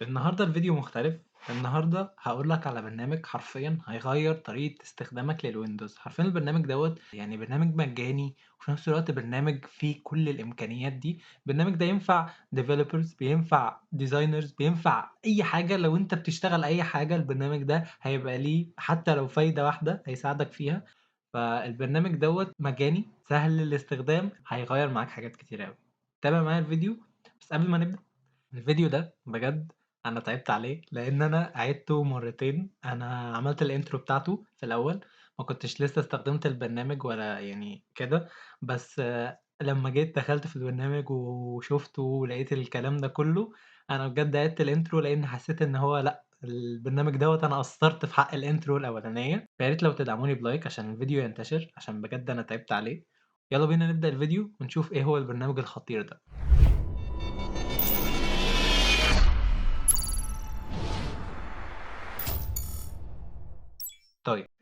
النهارده الفيديو مختلف. النهارده هقول لك على برنامج حرفيا هيغير طريقة استخدامك لل Windows. حرفيا البرنامج دوت يعني برنامج مجاني، وفي نفس الوقت برنامج فيه كل الامكانيات دي. البرنامج ده ينفع developers، بينفع designers، بينفع اي حاجة. لو انت بتشتغل اي حاجة البرنامج ده هيبقى ليه حتى لو فايدة واحدة هيساعدك فيها. فالبرنامج دوت مجاني، سهل الاستخدام، هيغير معاك حاجات كتير قوي. تابع معايا الفيديو. بس قبل ما نبدأ الفيديو ده بجد انا تعبت عليه، لان انا عدته مرتين. انا عملت ال intro بتاعته في الاول، ما كنتش لسه استخدمت البرنامج ولا يعني كده، بس لما جيت دخلت في البرنامج وشفته ولقيت الكلام ده كله، انا بجد عدت ال intro لان حسيت ان هو لا، البرنامج دوت انا قصرت في حق ال intro الاولانيه. فيا ريت لو تدعموني ب like عشان الفيديو ينتشر، عشان بجد انا تعبت عليه. يلا بينا نبدا الفيديو ونشوف ايه هو البرنامج الخطير ده.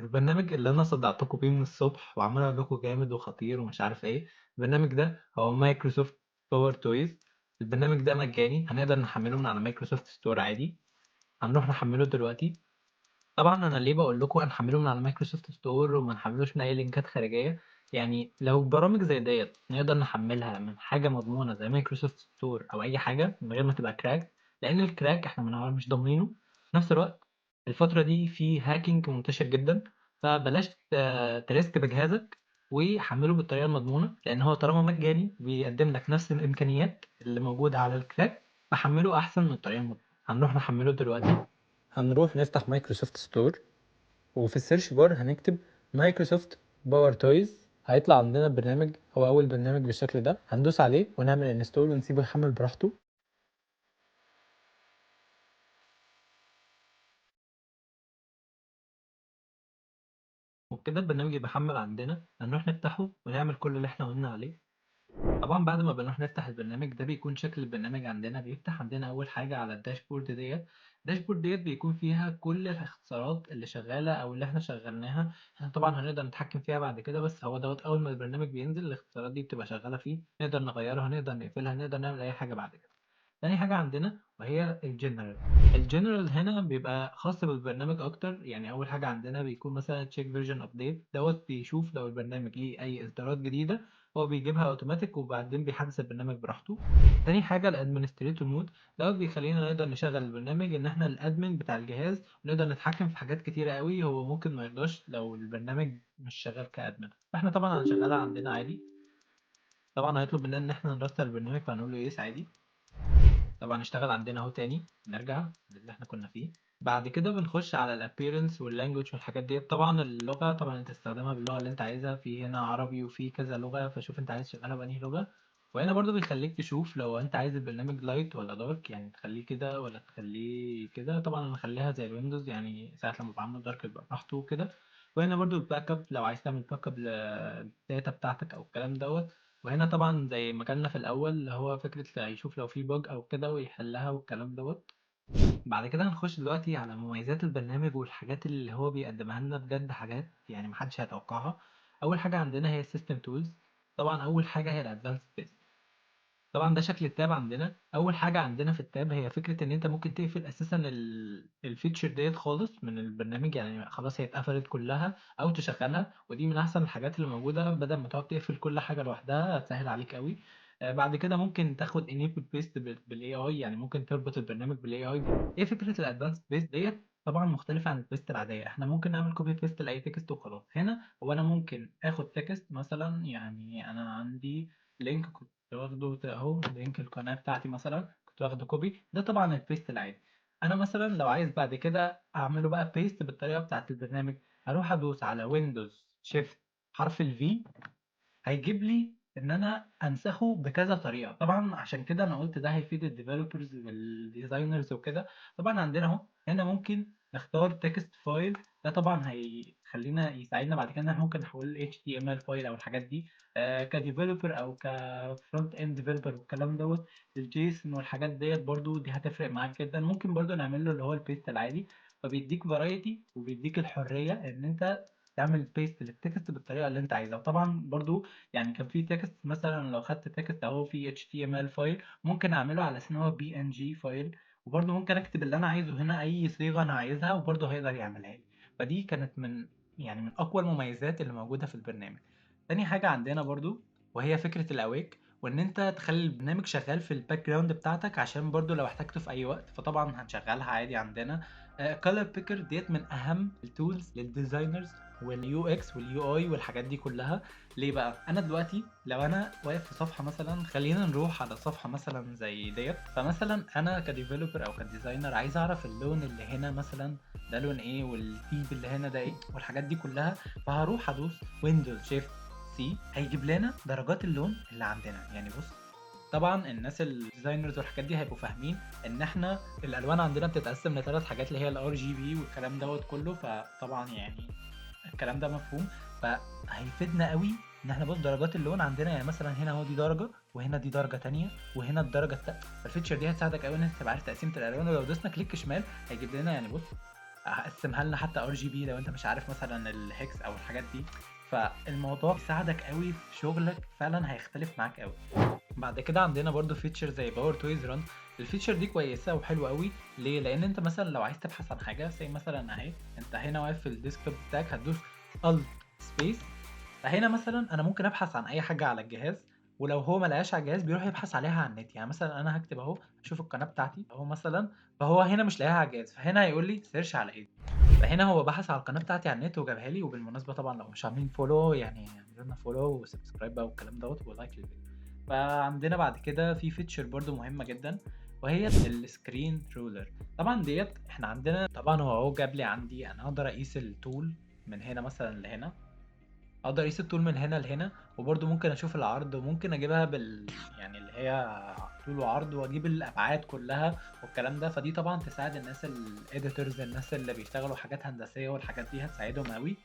البرنامج اللي انا صدعتكم بيه من الصبح وعمال اقول لكم جامد وخطير ومش عارف ايه، البرنامج ده هو Microsoft PowerToys. البرنامج ده مجاني، هنقدر نحمله من على Microsoft Store عادي. هنروح نحمله دلوقتي. طبعا انا ليه بقول لكم هنحمله من على Microsoft Store وما نحملوش من اي لينكات خارجيه؟ لو برامج زي ديت نقدر نحملها من حاجه مضمونه زي Microsoft Store او اي حاجه من غير ما تبقى crack، لان ال crack احنا مش ضامنينه. في نفس الوقت الفتره دي في hacking منتشر جدا، فبلاش ت risk بجهازك وحمله بالطريقه المضمونه، لان هو طالما مجاني بيقدم لك نفس الامكانيات اللي موجوده على ال crack، فحمله احسن من الطريقه المضمونه. هنروح نحمله دلوقتي. هنروح نفتح Microsoft Store، وفي ال search bar هنكتب Microsoft PowerToys. هيطلع عندنا برنامج، هو اول برنامج بالشكل ده. هندوس عليه ونعمل install ونسيبه يحمل براحته. وبكده البرنامج يبقى حمل عندنا. هنروح نفتحه ونعمل كل اللي احنا قلنا عليه. طبعا بعد ما بنروح نفتح البرنامج ده بيكون شكل البرنامج عندنا. بيفتح عندنا اول حاجه على ال dashboard ديت. ال dashboard ديت بيكون فيها كل الاختصارات اللي شغاله او اللي احنا شغلناها. احنا طبعا هنقدر نتحكم فيها بعد كده، بس هو دوت اول ما البرنامج بينزل الاختصارات دي بتبقى شغاله فيه، نقدر نغيرها، نقدر نقفلها، نقدر نعمل اي حاجه بعد كده. تاني حاجه عندنا وهي ال general. ال general هنا بيبقى خاص بالبرنامج اكتر. اول حاجه عندنا بيكون مثلا check version update، دوت بيشوف لو البرنامج ليه اي اصدارات جديده هو بيجيبها اوتوماتيك وبعدين بيحدث البرنامج براحته. تاني حاجه ال administrator mode، دوت بيخلينا نقدر نشغل البرنامج ان احنا ال admin بتاع الجهاز، ونقدر نتحكم في حاجات كتيره قوي هو ممكن ما يرضاش لو البرنامج مش شغال ك admin. فاحنا طبعا هنشغلها عندنا عادي. طبعا هيطلب مننا ان احنا نرستر البرنامج فهنقول له yes عادي. طبعا اشتغل عندنا اهو. تاني نرجع للي احنا كنا فيه. بعد كده بنخش على ال appearance وال language والحاجات دي. طبعا اللغه طبعا انت تستخدمها باللغه اللي انت عايزها، في هنا عربي وفي كذا لغه، فشوف انت عايز تشغلها بانهي لغه. وهنا برضو بيخليك تشوف لو انت عايز البرنامج light ولا dark، يعني تخليه كده ولا تخليه كده. طبعا انا هخليها زي ال Windows، يعني ساعه لما بعمله dark يبقى براحته وكده. وهنا برضو ال backup لو عايز تعمل backup لل data بتاعتك او الكلام دوت. وهنا طبعا زي ما كنا في الاول اللي هو فكره يشوف لو في bug او كده ويحلها والكلام دوت. بعد كده هنخش دلوقتي على مميزات البرنامج والحاجات اللي هو بيقدمها لنا، بجد حاجات محدش هيتوقعها. اول حاجه عندنا هي ال system tools. طبعا اول حاجه هي ال advanced paste. طبعا ده شكل ال tab عندنا. اول حاجه عندنا في ال tab هي فكره ان انت ممكن تقفل اساسا ال feature ديت خالص من البرنامج، يعني خلاص هي اتقفلت كلها، او تشغلها. ودي من احسن الحاجات اللي موجوده، بدل ما تقعد تقفل كل حاجه لوحدها هتسهل عليك قوي. بعد كده ممكن تاخد enable paste بال AI، يعني ممكن تربط البرنامج بال AI. ايه فكره ال advanced paste ديت؟ طبعا مختلفه عن ال paste العاديه. احنا ممكن نعمل copy paste لاي text وخلاص. هنا هو انا ممكن اخد text مثلا، يعني انا عندي link كنت واخده اهو، link القناه بتاعتي مثلا كنت واخده copy، ده طبعا ال paste العادي. انا مثلا لو عايز بعد كده اعمله بقى paste بالطريقه بتاعت البرنامج، هروح ادوس على Windows shift حرف ال V، هيجيب لي ان انا انسخه بكذا طريقه. طبعا عشان كده انا قلت ده هيفيد ال developers وال designers وكده. طبعا عندنا اهو هنا ممكن نختار text file، ده طبعا هيخلينا يساعدنا بعد كده ان احنا ممكن نحوله ل HTML file او الحاجات دي، ك developer او ك front end developer والكلام دوت. ال JSON والحاجات ديت برضو دي هتفرق معاك جدا. ممكن برضو نعمل له اللي هو ال paste العادي، فبيديك variety وبيديك الحريه ان انت تعمل paste لل text بالطريقه اللي انت عايزها. وطبعا برضو كان في text مثلا لو خدت text اهو في HTML file، ممكن اعمله على اساس ان هو PNG file، وبرده ممكن اكتب اللي انا عايزه هنا، اي صيغة انا عايزها، وبرده هيقدر يعملها لي. فدي كانت من يعني من اقوى المميزات اللي موجودة في البرنامج. تاني حاجة عندنا برده وهي فكرة ال awake، وان انت تخلي البرنامج شغال في ال background بتاعتك عشان برده لو احتاجته في اي وقت، فطبعا هنشغلها عادي عندنا. color picker ديت من اهم ال tools لل designers وال UX وال UI والحاجات دي كلها. ليه بقى؟ انا دلوقتي لو انا واقف في صفحة مثلا، خلينا نروح على صفحة مثلا زي ديت، فمثلا انا ك developer او ك designer عايز اعرف اللون اللي هنا مثلا ده لون ايه، وال type اللي هنا ده ايه، والحاجات دي كلها. فهروح ادوس Windows Shift C، هيجيب لنا درجات اللون اللي عندنا. يعني بص، طبعا الناس ال designers والحاجات دي هيبقوا فاهمين ان احنا الالوان عندنا بتتقسم لثلاث حاجات اللي هي ال RGB والكلام دوت كله، فطبعا يعني الكلام ده مفهوم. فهيفيدنا قوي ان احنا بص درجات اللون عندنا، يعني مثلا هنا اهو دي درجه، وهنا دي درجه تانية، وهنا الدرجة التانية. فال feature دي هتساعدك قوي ان انت تبقى عارف تقسيمه الالوان. ولو دوسنا click شمال هيجيب لنا، يعني بص هقسمها لنا حتى RGB لو انت مش عارف مثلا ال hex او الحاجات دي. فالموضوع بيساعدك قوي في شغلك، فعلا هيختلف معاك قوي. بعد كده عندنا برضو feature زي PowerToys Run. ال feature دي كويسة وحلوه قوي. ليه؟ لان انت مثلا لو عايز تبحث عن حاجة زي مثلا اهي، انت هنا واقف في ال desktop بتاعك، هتدوس Alt Space، فهنا مثلا انا ممكن ابحث عن اي حاجة على الجهاز، ولو هو ما لقاش على الجهاز بيروح يبحث عليها على النت. يعني مثلا انا هكتب اهو، اشوف القناة بتاعتي اهو مثلا، فهو هنا مش لاقيها على الجهاز، فهنا هيقول لي search على ايه، فهنا هو بحث على القناة بتاعتي على النت وجابها لي. وبالمناسبة طبعا لو مش عاملين follow يعني اعملوا لنا follow و subscribe بقى والكلام دوت و like للفيديو. فعندنا بعد كده في feature برضو مهمة جدا وهي ال screen ruler. طبعا ديت احنا عندنا، طبعا هو اهو جاب لي عندي، انا اقدر اقيس الطول من هنا مثلا لهنا، اقدر اقيس الطول من هنا لهنا، وبرده ممكن اشوف العرض، وممكن اجيبها بال يعني اللي هي طول وعرض، واجيب الابعاد كلها والكلام ده. فدي طبعا تساعد الناس ال editors، الناس اللي بيشتغلوا حاجات هندسية والحاجات دي هتساعدهم قوي.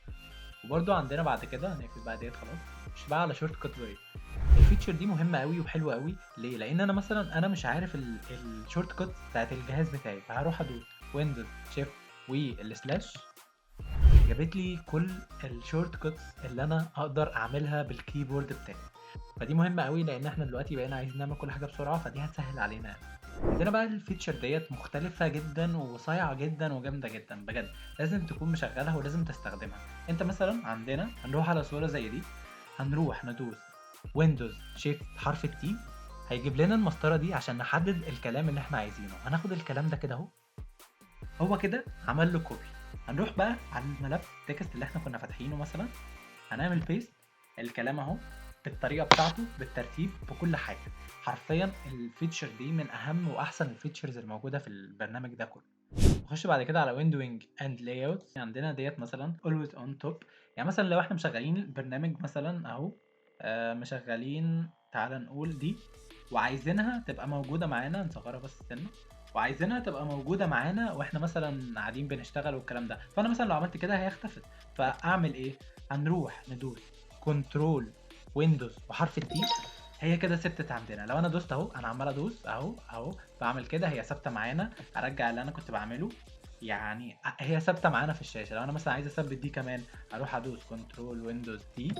وبرده عندنا بعد كده هنقفل بقى ديت خلاص، مش بقى على shortcut guide. ال feature دي مهمة قوي وحلوه قوي. ليه؟ لان انا مثلا انا مش عارف ال shortcut بتاعت الجهاز بتاعي، فهروح ادوس Windows Shift وال slash، جابت لي كل ال shortcuts اللي انا اقدر اعملها بال keyboard بتاعي. فدي مهمة قوي لان احنا دلوقتي بقينا عايزين نعمل كل حاجة بسرعة، فدي هتسهل علينا. عندنا بقى ال feature ديت مختلفة جدا وصايعه جدا وجامده جدا بجد، لازم تكون مشغلها ولازم تستخدمها. انت مثلا عندنا هنروح على صوره زي دي، هنروح ندوس Windows Shift حرف ال T، هيجيب لنا المسطره دي عشان نحدد الكلام اللي احنا عايزينه. هناخد الكلام ده كده اهو، هو كده عمل له copy. هنروح بقى على الملف ال text اللي احنا كنا فاتحينه مثلا، هنعمل paste الكلام اهو بالطريقة بتاعته بالترتيب بكل حاجة. حرفيا ال feature دي من اهم واحسن ال features الموجودة في البرنامج ده كله. نخش بعد كده على windowing and layout. عندنا ديت مثلا always on top، يعني مثلا لو احنا مشغلين البرنامج مثلا اهو، مشغلين تعال نقول دي، وعايزينها تبقى موجودة معانا، نصغرها بس سنة، وعايزينها تبقى موجودة معانا واحنا مثلا قاعدين بنشتغل والكلام ده. فانا مثلا لو عملت كده هي اختفت، فاعمل ايه؟ هنروح ندوس Control Windows وحرف ال T، هي كده ثبتت عندنا. لو انا دوست اهو، انا عمال ادوس اهو اهو، بعمل كده هي ثابتة معانا. ارجع اللي انا كنت بعمله، يعني هي ثابتة معانا في الشاشة. لو انا مثلا عايز اثبت دي كمان، اروح ادوس Control Windows T،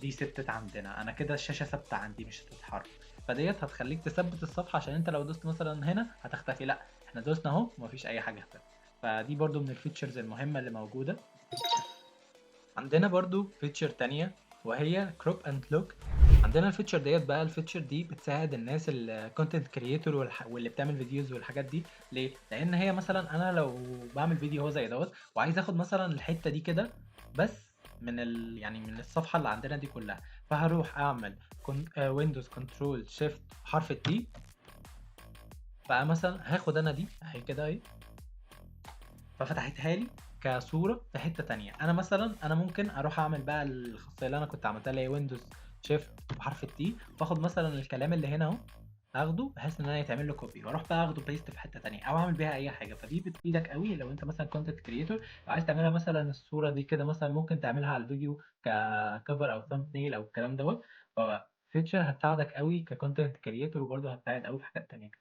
دي ثبتت عندنا. انا كده الشاشة ثابتة عندي مش هتتحرك. فديت هتخليك تثبت الصفحة، عشان انت لو دوست مثلا هنا هتختفي، لا احنا دوسنا اهو ومفيش اي حاجة اختفت. فدي برضو من ال features المهمة اللي موجودة عندنا. برضو feature تانية وهي crop and lock. عندنا ال feature ديت بقى، ال feature دي بتساعد الناس ال content creator واللي بتعمل videos والحاجات دي. ليه؟ لان هي مثلا انا لو بعمل فيديو هو زي دوت وعايز اخد مثلا الحتة دي كده بس من يعني من الصفحة اللي عندنا دي كلها، فهروح اعمل Windows Control Shift حرف ال T، فمثلا هاخد انا دي اهي كده اهي، ففتحتها لي كصوره في حتة تانية. انا مثلا انا ممكن اروح اعمل بقى الخاصية اللي انا كنت عملتها اللي هي Windows Shift وحرف ال T، باخد مثلا الكلام اللي هنا اهو، اخده بحيث ان انا يتعمل له copy، واروح بقى اخده paste في حتة تانية او اعمل بيها اي حاجة. فدي بتفيدك قوي لو انت مثلا content creator، لو عايز تعملها مثلا الصورة دي كده مثلا ممكن تعملها على الفيديو ك cover او thumbnail او الكلام دوت. ف feature هتساعدك قوي ك content creator، وبرده هتساعد قوي في حاجات تانية.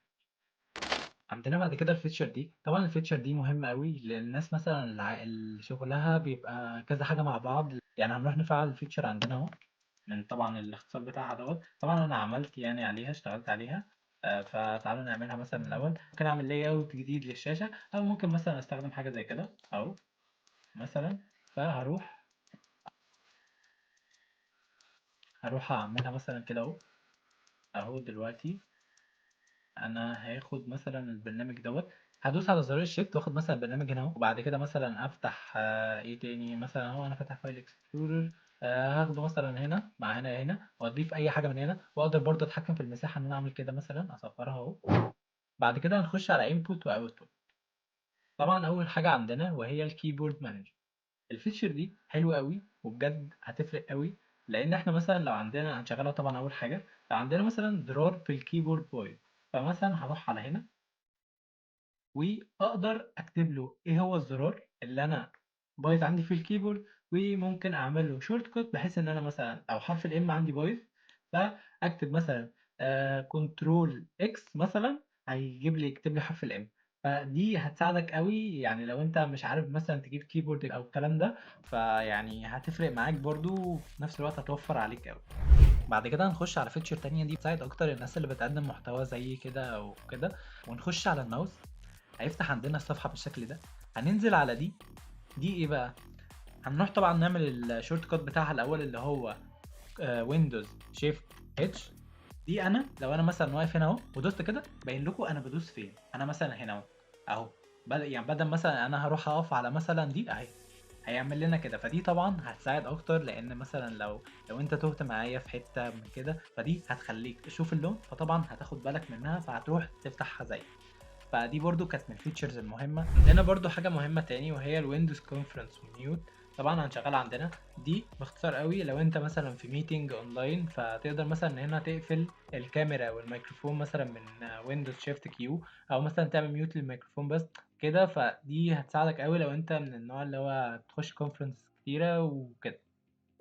عندنا بعد كده ال feature دي، طبعا ال feature دي مهمة قوي للناس مثلا اللي شغلها بيبقى كذا حاجة مع بعض. يعني هنروح نفعل ال feature عندنا اهو، من طبعا الاختصار بتاعها دوت. طبعا انا عملت يعني عليها، اشتغلت عليها. فتعالوا نعملها مثلا الاول. ممكن اعمل layout جديد للشاشه، او ممكن مثلا استخدم حاجة زي كده اهو مثلا. فهروح اعملها مثلا كده اهو. اهو دلوقتي انا هاخد مثلا البرنامج دوت، هدوس على زرار ال shift واخد مثلا البرنامج هنا اهو، وبعد كده مثلا افتح، ايه تاني مثلا اهو، انا فاتح file explorer، هاخده مثلا هنا مع هنا هنا، واضيف اي حاجة من هنا، واقدر برضه اتحكم في المساحة ان انا اعمل كده مثلا، اصغرها اهو. بعد كده هنخش على input و output. طبعا اول حاجة عندنا وهي ال keyboard manager. ال feature دي حلوة قوي وبجد هتفرق قوي، لان احنا مثلا لو عندنا هنشغلها طبعا اول حاجة، لو عندنا مثلا زرار في ال keyboard بايظ، فمثلا هروح على هنا واقدر اكتب له ايه هو الزرار اللي انا بايظ عندي في ال keyboard، وممكن اعمل له shortcut بحيث ان انا مثلا لو حرف ال M عندي بايظ، فاكتب مثلا، control X مثلا، هيجيب لي يكتب لي حرف ال M. فدي هتساعدك قوي، لو انت مش عارف مثلا تجيب keyboard او الكلام ده، فيعني هتفرق معاك برضو، وفي نفس الوقت هتوفر عليك قوي. بعد كده هنخش على feature تانية دي بتساعد اكتر الناس اللي بتقدم محتوى زي كده او كده، ونخش على الماوس. هيفتح عندنا الصفحة بالشكل ده، هننزل على دي. دي ايه بقى؟ هنروح طبعا نعمل ال shortcut بتاعها الاول اللي هو، Windows Shift H. دي انا لو انا مثلا واقف هنا اهو ودوست كده، باين لكم انا بدوس فين. انا مثلا هنا اهو، اهو بدل مثلا انا هروح اقف على مثلا دي اهي، هيعمل لنا كده. فدي طبعا هتساعد اكتر، لان مثلا لو انت تهت معايا في حتة من كده، فدي هتخليك تشوف اللون، فطبعا هتاخد بالك منها فهتروح تفتحها زي. فدي برضو كانت من ال features المهمة. عندنا برضو حاجة مهمة تاني وهي ال Windows conference mute. طبعا هنشغلها عندنا دي باختصار قوي. لو انت مثلا في meeting online، فتقدر مثلا هنا تقفل الكاميرا والميكروفون مثلا من Windows Shift Q، او مثلا تعمل mute للميكروفون بس كده. فدي هتساعدك قوي لو انت من النوع اللي هو تخش conference كتيرة وكده.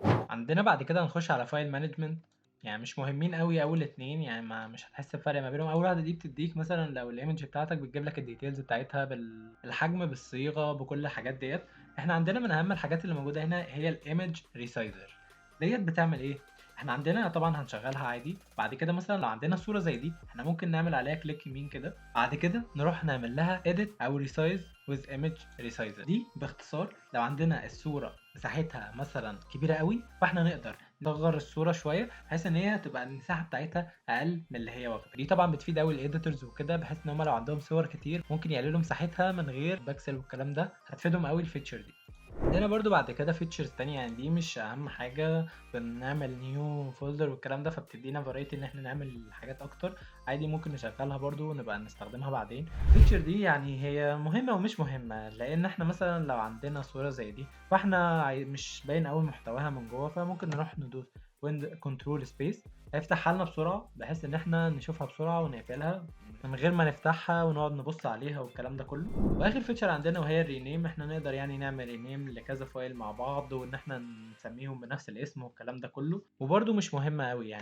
عندنا بعد كده هنخش على file management. مش مهمين قوي اول اتنين، ما مش هتحس بفرق ما بينهم. اول واحدة دي بتديك مثلا لو ال image بتاعتك بتجيب لك ال details بتاعتها بالحجم بالصيغه بكل الحاجات ديت. احنا عندنا من اهم الحاجات اللي موجودة هنا هي ال image resizer. ديت بتعمل ايه؟ احنا عندنا طبعا هنشغلها عادي. بعد كده مثلا لو عندنا صوره زي دي، احنا ممكن نعمل عليها click يمين كده، بعد كده نروح نعمل لها edit او resize with image resizer. دي باختصار لو عندنا الصورة مساحتها مثلا كبيرة قوي، فاحنا نقدر نصغر الصورة شوية بحيث ان هي تبقى المساحة بتاعتها اقل من اللي هي واخده. دي طبعا بتفيد قوي ال editors وكده، بحيث ان هم لو عندهم صور كتير ممكن يقللوا مساحتها من غير بكسل والكلام ده، هتفيدهم قوي ال feature دي. عندنا برضو بعد كده features تانية، دي مش اهم حاجة، بنعمل new folder والكلام ده، فبتدينا variety ان احنا نعمل حاجات اكتر عادي، ممكن نشغلها برضو ونبقى نستخدمها بعدين. ال feature دي هي مهمة ومش مهمة، لان احنا مثلا لو عندنا صورة زي دي فاحنا مش باين قوي محتواها من جوه، فممكن نروح ندوس Windows control space، هيفتحها لنا بسرعة بحيث ان احنا نشوفها بسرعة ونقفلها من غير ما نفتحها ونقعد نبص عليها والكلام ده كله. واخر feature عندنا وهي ال rename. احنا نقدر نعمل rename لكذا file مع بعض، وان احنا نسميهم بنفس الاسم والكلام ده كله، وبرده مش مهمة قوي.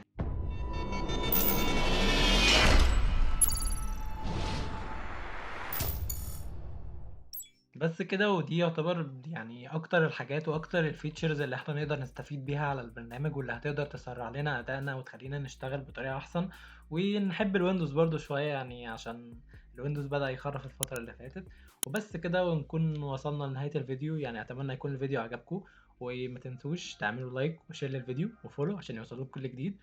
بس كده. ودي يعتبر اكتر الحاجات واكتر ال features اللي احنا نقدر نستفيد بيها على البرنامج، واللي هتقدر تسرع لنا ادائنا وتخلينا نشتغل بطريقة احسن، ونحب ال Windows برضو شوية عشان ال Windows بدأ يخرف الفترة اللي فاتت. وبس كده، ونكون وصلنا لنهاية الفيديو. اتمنى يكون الفيديو عجبكم، وما تنسوش تعملوا like و share للفيديو و follow عشان يوصلوك كل جديد.